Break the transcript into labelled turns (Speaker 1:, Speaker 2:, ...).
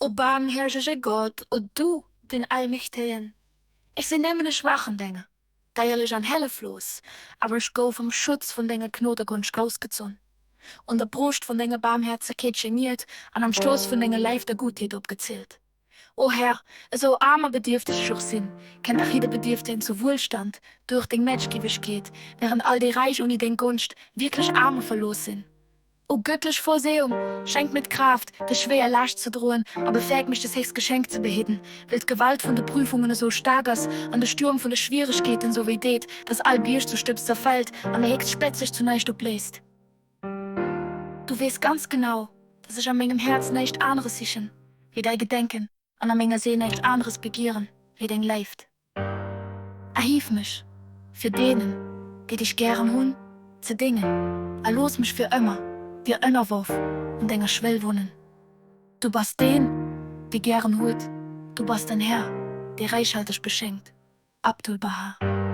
Speaker 1: O baarmhäerzege Gott, o du, den Allmächtegen, ech sinn nëmmen e schwaachen Dénger, deierlech an helleflos, awer ech gouf am Schutz vun denger Gnodegonscht groussgezunn, un der Broscht vun denger Baarmhäerzegkeet geniert an am Schooss vun denger Léift a Guttheet opgezillt. O Här, esou aarm a bedierfteg ech och sinn, kennt dach jidde Bedierftegen zu Wuelstand duerch deng Mätschgiewegkeet, während all déi Räich ouni deng Gonscht wierklech aarm a verlooss sinn. O gëttlech Vorsehung, schenk mir d'Kraaft, des schwéier Laascht ze droen, a befäeg mech, des héchst Geschenk ze behidden, well d'Gewalt vun de Prüfungen esou staark ass an de Stuerm vun de Schwieregkeeten esou wéi deet, dass all Bierg zu Stëbs zerfält an der héchst Spätz sech zu näischt opléist. Du weess ganz genau, dass ech a mengem Häerz näischt aneres sichen, wéi däi Gedenken, an a menger Séil näischt aneres begieren, wéi deng Léift. Erhief mech, fir deenen, déi dech gären hunn, ze déngen, a looss mech fir ëmmer dir ënnerworf un denger Schwéll wunnen. Du bass deen, dee gären huet, du bass den Här, dee räichhalteg beschénkt. Abdu'l-Bahá.